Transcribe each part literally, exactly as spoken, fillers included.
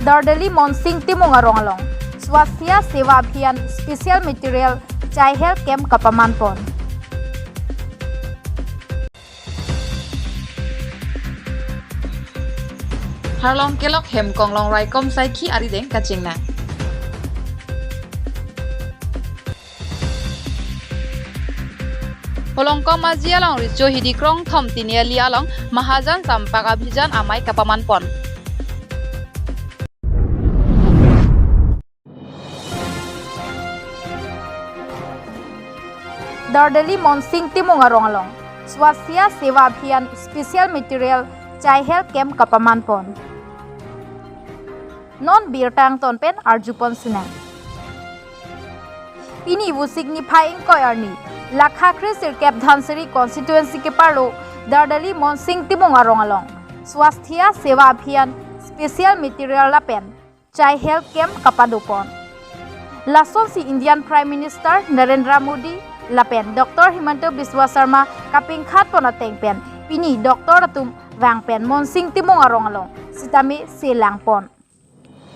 Dardali Monsing Timung arong along Swasthya Seva Abhiyan Special Material Chai Health Camp kapaman pon. Harlong kelok hem konglong raikom saikhi arideng kachingnang. Holongkom Aji along Richo Hidi Krongthom Tiniali along Mahajan Sampak Abhijan amei kapaman pon. Dardali Monsing Timung arong along Swasthya Seva Abhiyan Special Material Chai Health Camp kapaman pon. Non birta angton pen arjupon sinang. Pini Vosik niphai ingkoi arni, Lakha Kre Sirkep Dhansiri Constituency keparlo Dardali Monsing Timung arong along Swasthya Seva Abhiyan Special Material lapen Chai Health Camp kapado pon. Lasonsi Indian Prime Minister Narendra Modi lapen Doctor Himanta Biswa Sarma kapingkhat pon ateng pen pini doctor atum vang pen Monsing Timung arong along sitame se lang pon.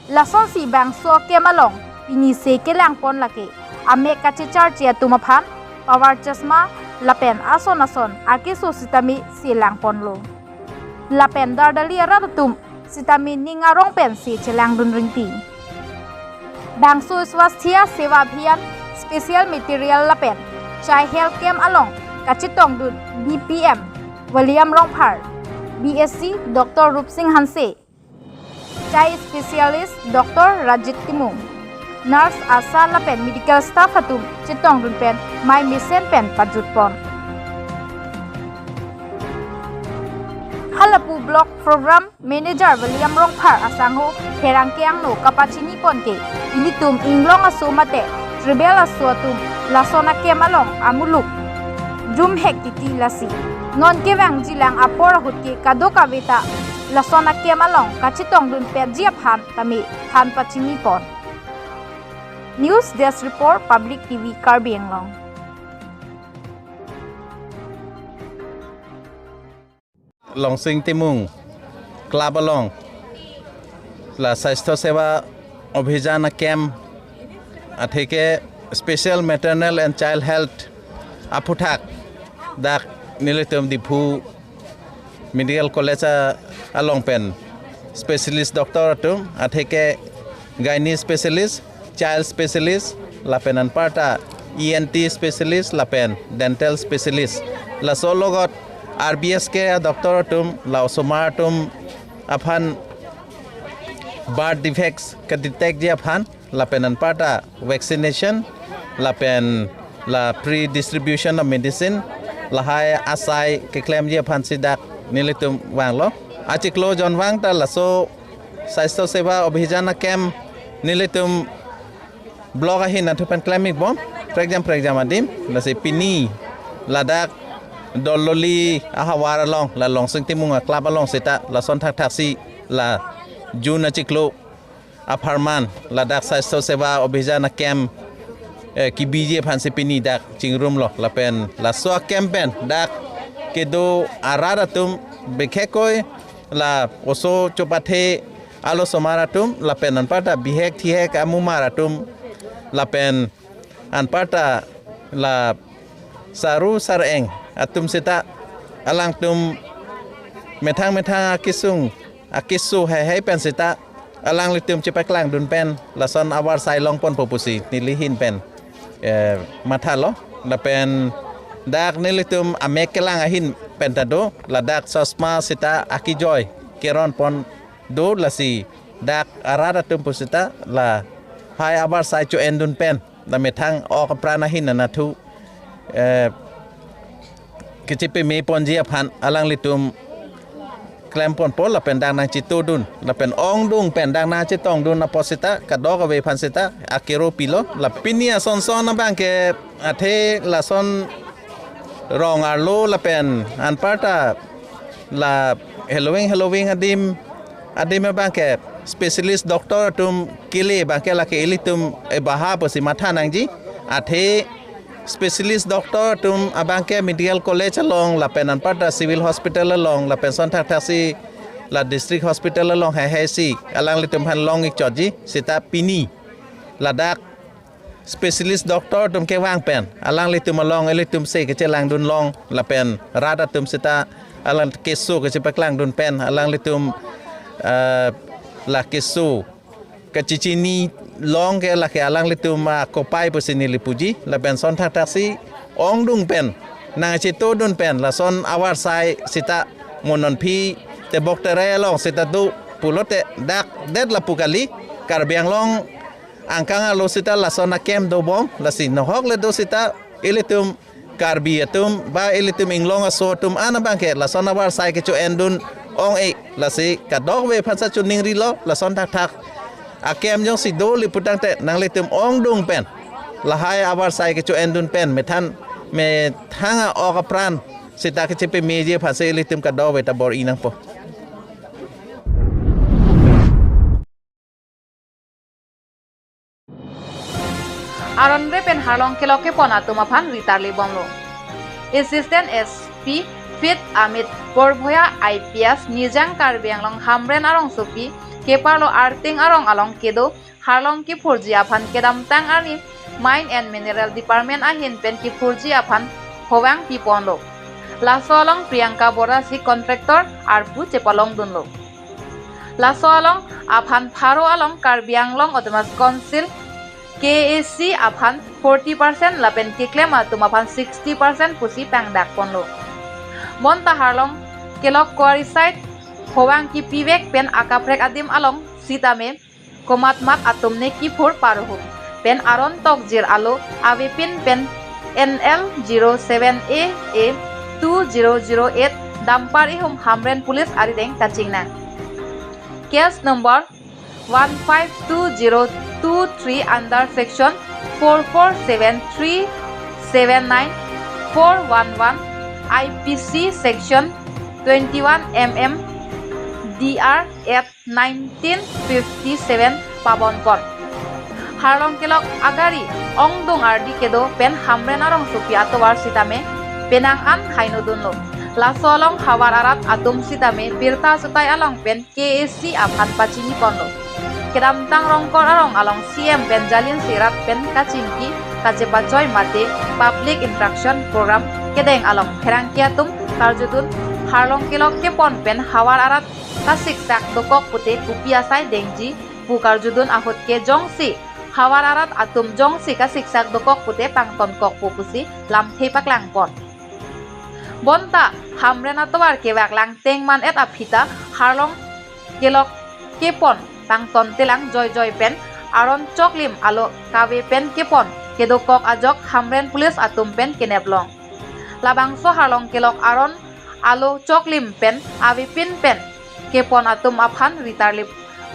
Lasonsi bangso camp along pini se kelang pon lake amek kachecharche atum aphan, power chasma lapen ason ason akeso sitame se lang ponlo. Lapen Dardali arat atum sitame ning arong pen se chelang dun ringti. Bangso Swasthya Seva Abhiyan Special Material lapen Chai Health Camp along kachetong dun B P M William Rongphar, B S C Doctor Rupsing Hanse, Chai Specialist Doctor Rajit Timung, Nurse, ASHA lapen medical staff atum chetong dun pen mei mesen pen pajut pon. Halapu Block Program Manager William Rongphar asangho pherangke angno kapachini pon ke ilitum inglong aso mate tribal aso atum lason a-camp along amuluk jumhek titi lasi. Non kevangji lang apor ahut ke kadokave ta lason a-camp along kachetong dun petji aphan tame than pachini pon. News Desk Report, Public T V Karbi Anglong. Longsing Timung Club along la Swasthya Seva Abhiyan a-camp atheke Special Maternal and Child Health aphuthak dak nelitum Diphu Medical College a-, along pen specialist doctor atum atheke gynae specialist, child specialist, lapen anparta E N T specialist, lapen dental specialist. Laso logot R B S K doctor atum, la osomar atum aphan birth defects ke detect ji aphan, lapen anparta vaccination, lapen la free distribution of medicine, lahai asai keklemji aphan si dak nelitum vanglo. Achiklo jon vang ta laso Swasthya Seva Abhiyan a-camp nelitum block ahin athu pen klem-ik bom, prekjam prekjam adim, lasi pini ladak Dololi ahavar along, la Longsing Timung a-club along seta, lason thakthak si la June achiklo apharman, ladak Swasthya Seva Abhiyan a-camp, eh, kebiji aphan si pini dak chingrumlo, lapen laso a-camp pen dak kedo arat atum bikhekkoi la oso chopathe alosomar atum, lapen anparta bihek thihek amumar atum, lapen anparta la saru sareng atum seta alangtum methang methang akesung akeso heihei pen seta alanglitum chepaklang dun pen lason avarsai longponpo pusi neli ahin pen, eh, mathalo. Lapen dak nelitum amek kelang ahin pen ta do, ladak chasma seta akejoi keron pon do, lasi dak arat atum pu seta lahai avarsai cho-en dun pen, la methang ok apran ahin anatthu, eh, kechepame ponji aphan alanglitum klem ponpo, lapen dak nangchetu dun, lapen ongdung pen dak nangchetong dun apot seta kadokave aphan seta akero pilo. La pini ason son abang ke athe lason rong arlo lapen anparta la heloving heloving adim, adim abang ke specialist doctor atum kele abang ke lake ilitum ebaha pusi matha nangji. Athe specialist doctor atum abang ke medical college along lapen anparta civil hospital along lapen son thakthak si la district hospital along heihei si alanglitum aphan long-ik chotji, seta pini ladak specialist doctor atum kevang pen alanglitum along ilitum si kachelangdun long lapen rat atum seta alang keso kachepaklangdun pen alanglitum, eh, la keso kachechini long ke lake alanglitum akopai pusi neli puji, lapen ason thakthak si ongdung pen nangchetongdun pen lason avarsai seta mo non aphi tebok terai along seta do pulote dak det lapu kali. Karbi Anglong angkang alo seta lason a-camp dobom, lasi nohok le do seta ilitum Karbi atum ba ilitum inglong aso atum an abangke lason avarsai kecho-endun ong-e, lasi kadokave aphan sa choningrilo, lason thakthak a-camp jongsi do liputangte nanglitum ongdung pen lahai avarsai kecho-endun pen methan methang a-ok apran seta kachepameji aphan si ilitum kadokave ta bor-i nangpo. Aron re pen harlong kelok kepon atum aphan ritarli bomlo. Assistant S P Fifth Amit Borbhoya I P S Nijang Karbi Anglong Hamren arongsopi keparlo Arting arong along kedo harlong kiphurji aphan kedamtang arni Mine and Mineral Department ahin pen kiphurji aphan hovang piponlo. Laso along Priyanka Bora si contractor arpu chepalongdunlo. Laso along aphan pharo along Karbi Anglong Autonomous Council, K A A C aphan forty percent lapen keklem atum aphan sixty percent pusi pangdakponlo. Bonta harlong kelok quarry site hovang kipivek pen akaprek adim along sitame komatmat atum ne kiphur parhum pen aron tokjir alo avepin pen N L zero seven A A two zero zero eight dumper ihum Hamren Police arideng kachingnang. Case number one five two zero two three under section four four seven three seven nine, four one one, I P C section twenty-one M M D R at nineteen fifty-seven pabonkon. Harlong kelok agari ongdung ardi kedo pen Hamren arongsopi atovar sitame penang an hainodunlo. Laso along havar arat atum sitame birta sutai along pen K A A C aphan pachiniponlo. Kedamtang Rongkor arong along C M pen jalin sirat pen kachingki kachepachoi mate public interaction program kedeng along pherangke atum karjudun harlong kelok kepon pen havar arat kasiksak dokok pute kopi asai dengji pu karjudun ahut ke jongsi havar arat atum jongsi kasiksak dokok pute pangtonkokpo pusi lamthe paklangpon. Bonta Hamren atovar kevak langteng man-et aphi ta harlong kelok kepon pangtontelang joijoi pen aron choklim alo kave pen kepon kedokok ajok Hamren Police atum pen keneplong. Labangso harlong kelok aron alo choklim pen avepin pen kepon atum aphan ritarli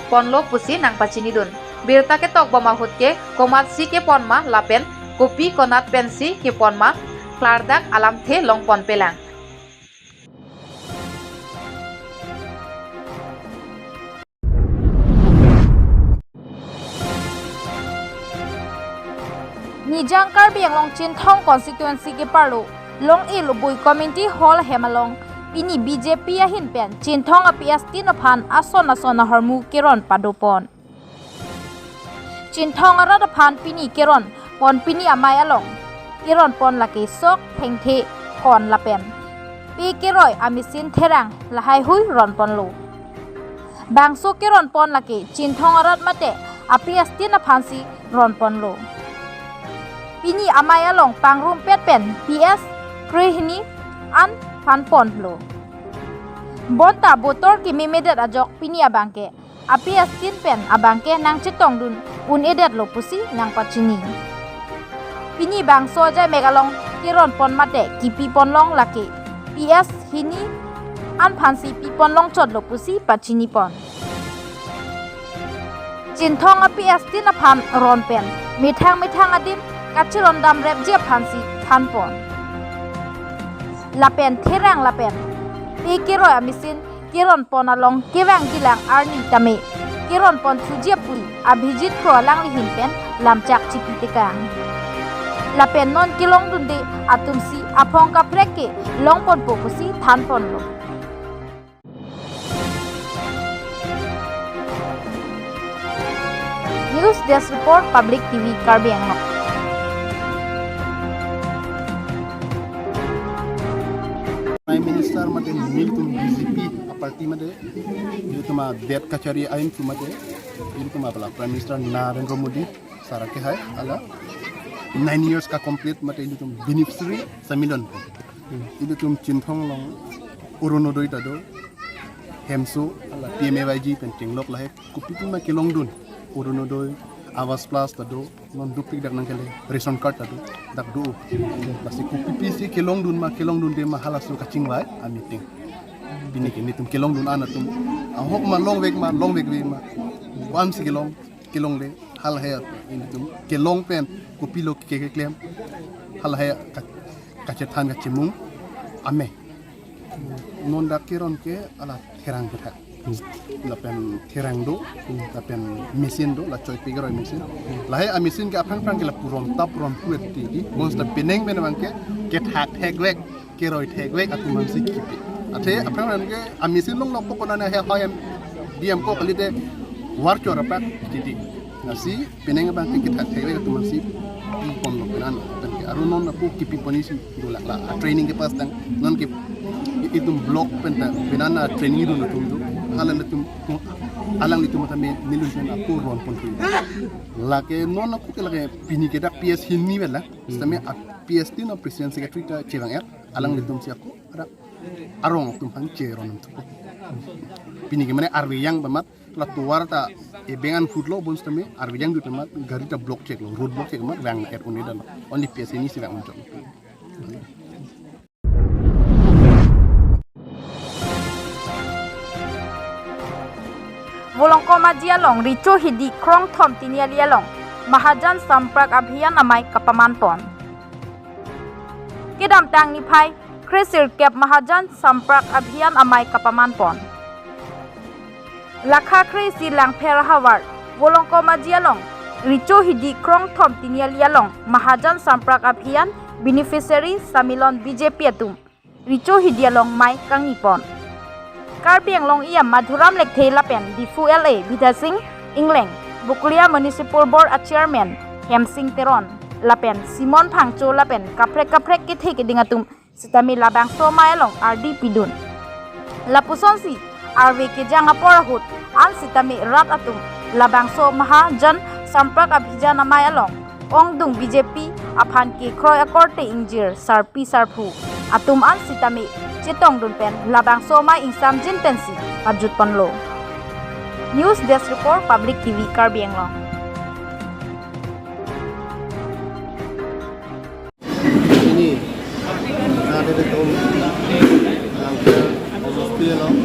ponlo pusi nangpachinidun. Birta ketokbom ahut ke komatsi kepon ma lapen kopi konat pensi kepon ma klardak alamthe longponpelang. Nijang Karbi Anglong Chinthong constituency keparlo Long-e Lobui Community Hall hem along pini B J P ahin pen Chinthong a-P S tin aphan ason ason ahormu keron padopon. Chinthong arat aphan pini keron pon pini amei along keron pon lake sok, thengthe, hon lapen pe keroi a-machine therang lahaihui ron ponlo. Bangso keron pon lake Chinthong arat mate a-P S tin aphansi ron ponlo. Pini amei along pangrumpet pen P S krehini an phan ponlo. Bonta botor kememedet ajok pini abangke a-P S tin pen abangke nangchetongdun un-edetlo pusi nangpachini. Pini bangso ajai mek along keron pon mate kipi ponlong lake P S hini an aphansi pi ponlong chotlo pusi pachinipon. Chinthong a-P S tin aphan ron pen methang methang adim kacheron damrepji aphansi thanpon. Lapen therang lapen pe keroi a-machine keron pon along kevangjilang arni tame keron pon thuji apui Abhijit Kro alangli ahin pen lamchak chipi tekang. Lapen non kelongdunde atumsi aphong kaprek ke longponpo pusi thanponlo. News Desk Report, Public T V Karbi Anglong. Prime Minister mate nelitum B J P a party mate, ilitum adet kachari ain tu mate, ilitum apala Prime Minister Narendra Modi sir ke hai, hala nine years ka complete mate ilitum beneficiary samilon. Ilitum Chinthong along Orunodoi ta do, hemso, hala P M A Y G pen chenglok lahai, kopi pi ma kelongdun, Orunodoi, Awas Plus ta do, non dupik dak nangkele, ration card ta do, dak do. Lasi kopi pi si kelongdun ma, kelongdunde ma, halaso kachingvai a meeting. Pini ke nelitum kelongdun an atum, ahok ma longvek ma, longvekve ma, ko-an si kelong, kelongle, halahai ilitum kelong pen kopilo ke keklem, halahai ka-, kachethan kachemung ame. Non dak keron ke hala therang kethak. Lapen therang do, lapen machine do, la choi pe keroi machine. Lahai a machine ke aphrang phrang ke lapu ron ta pu ron pu et ti di. Bonta penang pen abang ke kethak thekvek, keroi thekvek atum an si kipi. Athe aphrang phrang ke a machine longlok po konane he hoyam D M ko kalite war chor apak titi. Lasi penang abang ke kethak thekvek atum an si pi ponlo penan pen ke aru non apu kipi pon isi do lak la. A training ke pas tang non ke itum block pen ta penan a training dun atum do. Hala ilitum, alanglitum ta me nelitum pen apu ron pon tu. Lake non aku ke lake pini ke dak P S hini vela. Sitame a P S tin a president secretary ta chevang er. Alanglitum si aku ada arong atum aphan cheron atum. Pini ke mane arve yang pamat, la tovar ta ebeng an foot lo bonsitame arve yang dut pamat, gari ta block chek lo, road block chek pamat, vang er un-e dan. Only P S hini si vang unjong. Volongkom Aji along Richo Hidi krongthom tiniali along Mahajan Sampark Abhiyan amei kapaman pon. Kedamtang niphai kresirkep Mahajan Sampark Abhiyan amei kapaman pon. Lakha kre-isi Langpher havar Volongkom Aji along Richo Hidi krongthom tiniali along Mahajan Sampark Abhiyan beneficiary samilon B J P atum Richo Hidi along mei kangni pon. Karbi Anglong E M Madhuram Lekthe lapen Diphu L A Bidya Sing Engleng, Bokolia Municipal Board a Chairman Hemsing Teron lapen Simon Phangcho lapen kaprek kaprek kethe keding atum sitame labangso amei along ardi pidun. Lapusonsi arve kejang apor ahut an sitame rat atum labangso Mahajan Sampark Abhiyan amei along ongdung B J P aphan kekroi akorte ingjir sarpi sarpo atum an sitame chetongdun pen labangso amei ingsamjin pensi pajut ponlo. News Desk Report, Public T V Karbi Anglong. Pini, nelitum Langpher homosti along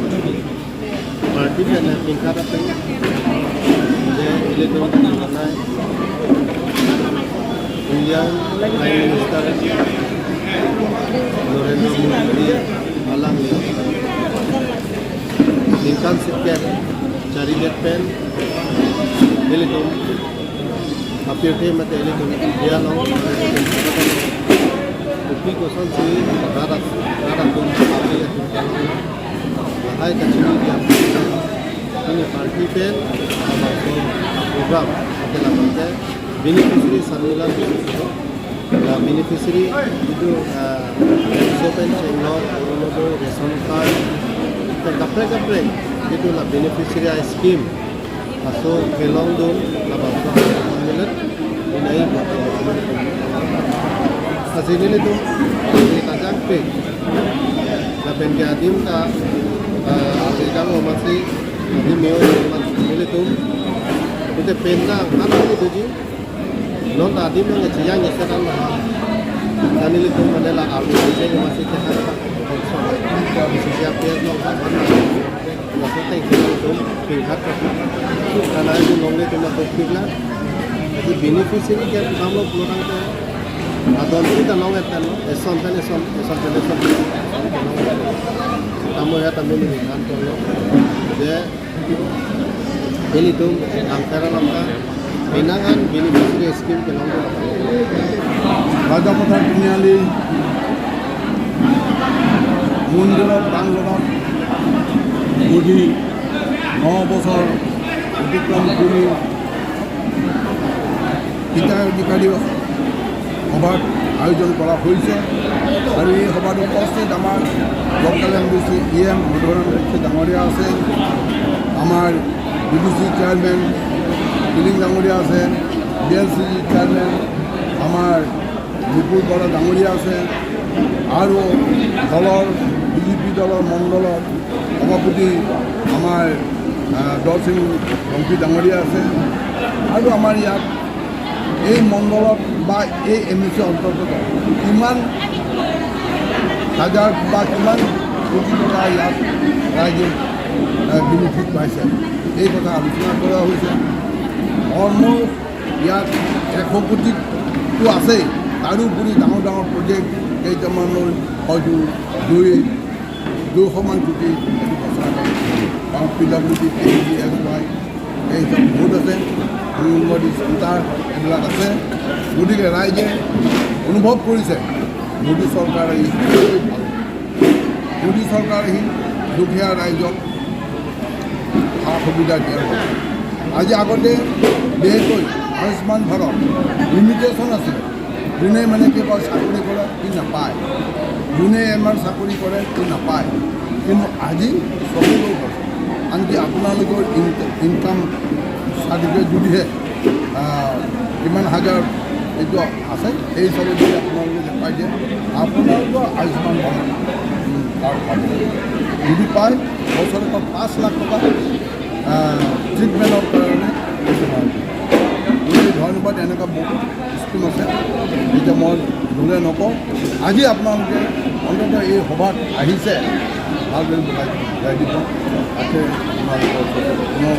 party pen tingkat ape, je ilitum nai Indian Prime Minister Narendra Modi ji alangli ningkan sirkep charidet pen ilitum apirthe mate ilitum India along kopi kosonsi rat at-, rat atum, public atum kelong lahai kachini dia. Ini party pen, program, mate labang ke beneficiary samilon. La beneficiary itu, ah, so pen chenglok, Orunodoi, ration card, kaprek kaprek itu la beneficiary a scheme. Laso kelongdun labangso milet, inai buat. Lasi nelitum, ini tajang pe. Lapen ke adim ta, ah, adim ta lo masi, adim meo masi nelitum. Ite pen ta, apa itu ji? Non ta adim nang chiyang ya setan lah. Nelitum mane la alu sing masih ke kan. Bisa siap ya, non ta mana. Laso teng nelitum pinghat. Karena itu nonglitum la topik la. Itu beneficiary ke kamu pulang ke. Adon kita long etan, eson kan eson, eson kan eson. Kamu ya tamu ni kan tuh. Jadi ilitum Langpher along ta penang an beneficiary scheme kelong. Raja Pathar tiniali mondir bang lobang budi no bosor otikrom kuri হিতাধিকাৰী সভাৰ আয়োজন কৰা হৈছে আৰু এই সভাত উপস্থিত আমাৰ local M D C E M Madhusudan Rakshi ডাঙৰীয়া আছে, আমাৰ B D C chairman Piling ডাঙৰীয়া আছে, বি এল চি চেয়াৰমেন আমাৰ নিপুল বৰা ডাঙৰীয়া আছে আৰু দলৰ, বি জে পি দলৰ মণ্ডলৰ সভাপতি আমাৰ, আহ, দলসিং ৰংপি ডাঙৰীয়া আছে আৰু আমাৰ ইয়াত এই মণ্ডলত বা এই এম এ চি অন্তৰ্গত কিমান হাজাৰ বা কিমান কোটি টকা ইয়াত ৰাইজে, আহ, বেনিফিট পাইছে, এই কথা আলোচনা কৰা হৈছে। অলমষ্ট ইয়াত এশ কোটিটো আছেই, তাৰোপৰি ডাঙৰ ডাঙৰ প্ৰজেক্ট কেইটামানলৈ হয়তো দুই, দুশমান কোটি এইটো বছৰত পাম। P W D, P M G S Y, এই চব বহুত আছে, অংগনবাদী চেণ্টাৰ এইবিলাক আছে। গতিকে ৰাইজে অনুভৱ কৰিছে মোদী চৰকাৰ আহি ভাল। মোদী চৰকাৰ আহি দুখীয়া ৰাইজক সা সুবিধা দিয়াৰ কথা। আজি আগতে বিশেষকৈ আয়ুষ্মান ভাৰত লিমিটেশ্যন আছিলে, যোনে মানে কেৱল চাকৰি কৰে সি নাপায়, যোনে এম আৰ চাকৰি কৰে সি নাপায়। কিন্তু আজি সকলো হয়। আনকি আপোনালোকৰ ইন-, ইনকাম চাৰ্টিফিকেট যদিহে, আহ, কিমান হাজাৰ এইটো আছে, সেই হিচাপে যদি আপোনালোকে দেখাই দিয়ে, আপোনালোকৰ আয়ুষ্মান ভাৰত, উম, কাৰ্ড পাব। যদি পায়, বছৰেকত পাঁচ লাখ টকা, আহ, ট্ৰিটমেণ্টৰ কাৰণে পইচা পাব। গতিকে ধন্যবাদ, এনেকুৱা বহুত স্কিম আছে, এতিয়া মই দূৰে নকওঁ। আজি আপোনালোকে অন্ততঃ এই সভাত আহিছে, ভালদৰে বুজাই, বুজাই দিব। তাকে আপোনালোকৰ ওচৰত পুনৰ